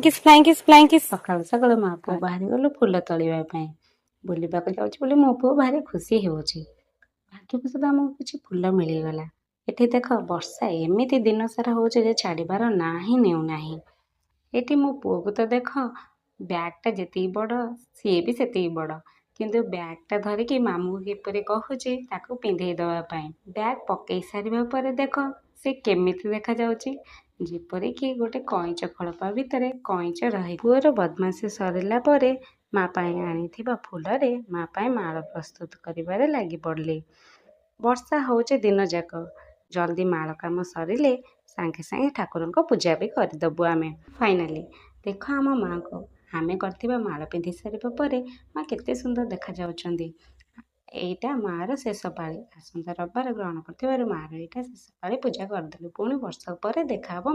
Flying kiss, flying kiss, flying kiss. ସକାଳୁ ସକାଳୁ ମା ପୁଅ ବାହାରିଗଲୁ ଫୁଲ ତୋଳିବା ପାଇଁ। ବୁଲିବାକୁ ଯାଉଛି ବୋଲି ମୋ ପୁଅ ଭାରି ଖୁସି ହେଉଛି। ଭାଗ୍ୟବଶତଃ ଆମକୁ କିଛି ଫୁଲ ମିଳିଗଲା। ଏଠି ଦେଖ, ବର୍ଷା ଏମିତି ଦିନସାରା ହେଉଛି ଯେ ଛାଡ଼ିବାର ନାଁ ହିଁ ନେଉନାହିଁ। ଏଠି ମୋ ପୁଅକୁ ତ ଦେଖ, ବ୍ୟାଗ୍ଟା ଯେତିକି ବଡ଼ ସିଏ ବି ସେତିକି ବଡ଼, କିନ୍ତୁ ବ୍ୟାଗ୍ଟା ଧରିକି ମାମୁଁକୁ କିପରି କହୁଛି ତାକୁ ପିନ୍ଧେଇ ଦେବା ପାଇଁ। ବ୍ୟାଗ୍ ପକେଇ ସାରିବା ପରେ ଦେଖ ସେ କେମିତି ଦେଖାଯାଉଛି, ଯେପରିକି ଗୋଟେ କଇଁଚ ଖୋଳପା ଭିତରେ କଇଁଚ ରହେ। ପୁଅର ବଦମାସି ସରିଲା ପରେ ମା ପାଇଁ ଆଣିଥିବା ଫୁଲରେ ମା ପାଇଁ ମାଳ ପ୍ରସ୍ତୁତ କରିବାରେ ଲାଗି ପଡ଼ିଲି। ବର୍ଷା ହେଉଛି ଦିନଯାକ। ଜଲ୍ଦି ମାଳ କାମ ସରିଲେ ସାଙ୍ଗେ ସାଙ୍ଗେ ଠାକୁରଙ୍କ ପୂଜା ବି କରିଦେବୁ ଆମେ। ଫାଇନାଲି ଦେଖ ଆମ ମାଆଙ୍କୁ, ଆମେ କରିଥିବା ମାଳ ପିନ୍ଧି ସାରିବା ପରେ ମା କେତେ ସୁନ୍ଦର ଦେଖାଯାଉଛନ୍ତି। ଏଇଟା ମାଆର ଶେଷ ପାଳି। ଆସନ୍ତା ରବିବାର ଗ୍ରହଣ କରିଥିବାରୁ ମାଆର ଏଇଟା ଶେଷ ପାଳି ପୂଜା କରିଦେଲୁ। ପୁଣି ବର୍ଷକ ପରେ ଦେଖାହେବ।